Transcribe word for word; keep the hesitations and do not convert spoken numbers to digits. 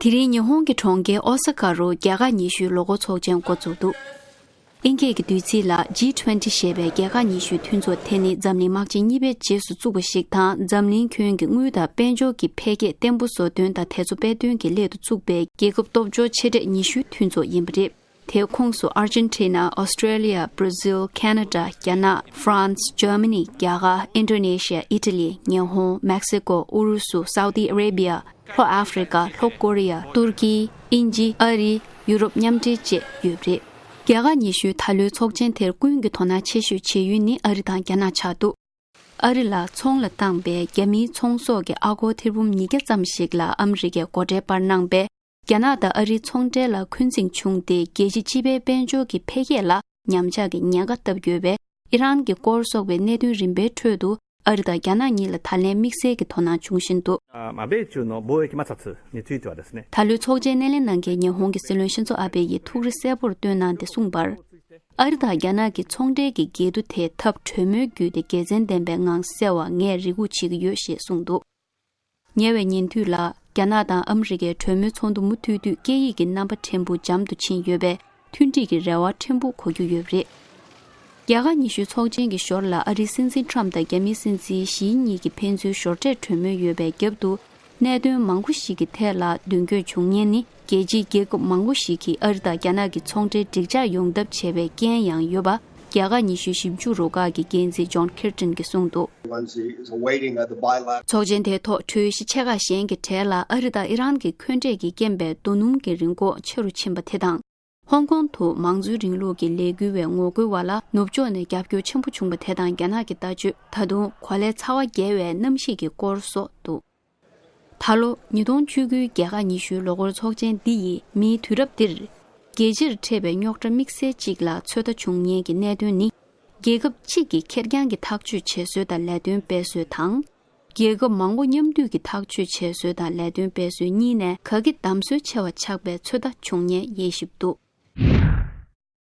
དེ་རིང་ཉི་ཧོང་གི་གྲོང་ཁྱེར་ཨོ་ས་ཀ་རུ་རྒྱལ་ཁབ་ཉི་ཤུའི་ལོ་འཁོར་ཚོགས་ཆེན་འགོ་བཙུགས་འདུག་ཨིན་སྐད་ཀྱི་བསྡུས་ཚིག་ལ་ཇི་ཊུ་ཝེན་ཊི་ཞེས་པའི་རྒྱལ་ཁབ་ཉི་ཤུའི་མཐུན་ཚོགས་དེ་ནི་འཛམ་གླིང་དམག་ཆེན་གཉིས་པའི་རྗེས་སུ་བཙུགས་པ་ཞིག་དང་། འཛམ་གླིང་ཁྱོན་གྱི་དངུལ་དང་དཔལ་འབྱོར་གྱི་འཕེལ་རྒྱས་བརྟན་པོ་བཟོ་དོན་དང་དེ་ཚོ་སྤེལ་དོན་གྱི་སླད་དུ་བཙུགས་པའི་རྒྱལ་ཁབ་སྟོབས་འབྱོར་ཆེ་གྲས་ཉི་ཤུའི་མཐུན་ཚོགས་ཡིན་པ་རེད། དེའི་ཁོངས་སུ་ཨར་ཇེན་ཊི་ན། ཨོ་སི་ཀྲེ་ལི་ཡ། བྷར་ཛིལ། ཁེ་ན་ཌ། རྒྱ་ནག། ཧྥ་རན་སི། ཇར་མ་ནི། རྒྱ་གར། ཨིན་ཌོ་ནེ་ཤི་ཡ། ཨི་ཊ་ལི། ཉི་ཧོང་། མེག་སི་ཀོ། ཨུ་རུ་སུ། སའུ་ཏི་ཨ་རེ་བི་ཡ། ལྷོ་ཨ་ཧྥེ་རི་ཀ། ལྷོ་ཀོ་རི་ཡ། ཏུར་ཀི། དབྱིན་ཇི། ཨ་རི། ཡུ་རོབ་མཉམ་འབྲེལ་བཅས་ཡོད་པ་རེད། རྒྱལ་ཁབ་ཉི་ཤུའི་ད་ལོའི་ཚོགས་ཆེན་དེར་ཀུན་གྱིས་དོ་སྣང་ཆེ་ཤོས་བྱེད་ཡུལ་ནི་ཨ་རི་དང་རྒྱ་ནག་ཆགས་འདུག་ཨ་རི་ལ་ཚོང་ལ་བཏང་པའི་རྒྱ་མིའི་ཚོང་ཟོག་གི་ཨ་སྒོར་ཐེར་འབུམ་ཉིས་བརྒྱ་ཙམ་ཞིག་ལ་ཨ་མི་རི་ཀས་སྒོ་ཁྲལ་སྤར་གནང་པས། རྒྱ་ནག་དང་ཨ་རིའི་ཚོང་འབྲེལ་ལ་འཁོན་འཛིན་བྱུང་སྟེ། རྒྱལ་སྤྱིའི་སྤྱི་པའི་དཔལ་འབྱོར་གྱི་འཕེལ་རྒྱས་ལ་ཉམས་ཆག་གི་ཉེན་ཁ་བཏབ་ཡོད་པས། ཨི་རན་གྱི་སྐོར་སོགས་པའི་གནད་དོན་རིམ་པའི་ཁྲོད་དུ། ཨ་རི་དང་རྒྱ་ནག་གཉིས་ལ་ད་ལན་དམིགས་བསལ་གྱི་དོ་སྣང་བྱུང་བཞིན་འདུག まあ、米中の貿易摩擦についてはですね、 ད་ལོའི་ཚོགས་ཆེན་སྣེ་ལེན་གནང་མཁན་ཉི་ཧོང་གི་སྲིད་བློན་ཤིན་ཛོ་ཨ་བྷེ་ཡིས་ཐུགས་རེ་གསལ་པོར་བཏོན་གནང་སྟེ་གསུངས་པར། ཨ་རི་དང་རྒྱ་ནག་གི་ཚོང་འབྲེལ་གྱི་འགལ་འདུ་དེ་ཐབས་གྲོས་མོལ་བརྒྱུད་དེ་དགེ་མཚན་ལྡན་པའི་ངང་སེལ་བར་ངས་རེ་སྒུག་བྱེད་ཀྱི་ཡོད་ཞེས་གསུངས་འདུག་ཉེ་བའི་ཉིན་དུས་ལ། རྒྱ་ནག་དང་ཨ་མི་རི་ཀའི་གྲོས་མོལ་ཚོགས་འདུ་མུ་མཐུད་དུས་སྐད་ཡིག་གི་རྣམ་པ་ཕྲན་བུ་འཇམ་དུ་ཕྱིན་ཡོད་པས། མཐུན་སྒྲིལ་གྱི་རེ་བ་ཕྲན་བུ་འཁོར་རྒྱུ་ཡོད་པ་རེད། རྒྱལ་ཁབ་ཉི་ཤུའི་ཚོགས་ཆེན་གྱི་ཞོར་ལ། ཨ་རིའི་སྲིད་འཛིན་ཊམ་དང་རྒྱ་མིའི་སྲིད་འཛིན་ཞི་གཉིས་ཀྱིས་ཕན་ཚུན་ཞོར་འབྲེལ་གྲོས་མོལ་ཡོད་པའི་རྒྱབ་ཏུ། གནད་དོན་མང་པོ་ཞིག་གི་ཐད་ལ་མདུན་སྐྱོད་བྱུང་མཁན་ནི། རྒྱལ་སྤྱིའི་རྒྱལ་ཁབ་མང་པོ་ཞིག་གིས་ཨ་རི་དང་རྒྱ་ནག་གི་ཚོང་འབྲེལ་འགྲིག་འཇགས་ཡོང་ཐབས་བྱས་པའི་རྐྱེན་ཡང་ཡོད་པ། རྒྱལ་ཁབ་ཉི་ཤུའི་ཞིབ་འཇུག་རུ་ཁག་གི་འགན་འཛིན་ཇོན་ཁིར་ཏན་གྱིས་གསུངས་འདུག Once the, the waiting of the bilateral ཚོགས་ཆེན་དེའི་ཐོག་གྲོས་གཞི་ཆེ་ཁག་གཞན་གྱི་གྲས་ལ། ཨ་རི་དང་ཨི་རན་གྱི་འཁོན་འགྲས་ཀྱི་རྐྱེན་པས་རྡོ་སྣུམ་གྱི་རིན་གོང་ཆེ་རུ་ཕྱིན་པ་དེ་དང་། ཧོང་ཀོང་དུ་མང་གཙོའི་རིང་ལུགས་ཀྱི་ལས་འགུལ་བའི་ངོ་རྒོལ་བ་ལ་ནུབ་ཕྱོགས་ནས་རྒྱབ་སྐྱོར་ཆེན་པོ་བྱུང་བ་དེ་དང་། རྒྱ་ནག་གི་ལྟ་སྤྱོད་ད་དུང་གོ་ལའི་ཚ་བ་རྒྱས་པའི་གནམ་གཤིས་ཀྱི་སྐོར་སོགས་འདུག་ད་ལོ་ཉིས་སྟོང་བཅུ་དགུའི་རྒྱལ་ཁབ་ཉི་ཤུའི་ལོ་འཁོར་ཚོགས་ཆེན་འདི་ཡིས་མིའི་དུས་རབས་འདིར། རྒྱལ་སྤྱིར་འཕྲད་པའི་རྙོག་དྲ་དམིགས་བསལ་གཅིག་ལ་ཚོད་ལྟ་བྱུང་མཁན་གྱི་གནད་དོན་ནི། རྒྱལ་ཁབ་གཅིག་གི་ཁེར་རྐྱང་གི་ཐག་གཅོད་བྱེད་སྲོལ་དང་ལས་དོན་སྤེལ་སྲོལ་དང་། རྒྱལ་ཁབ་མང་པོ་མཉམ་འདུས་ཀྱི་ཐག་གཅོད་བྱེད་སྲོལ་དང་ལས་དོན་སྤེལ་སྲོལ་གཉིས་ནས་ག་གེ་གདམ་སྲོལ་ཆེ་བ་ཆགས་པའི་ཚོད་ལྟ་བྱུང་མཁན་དབྱེ་ཞིབ་འདུག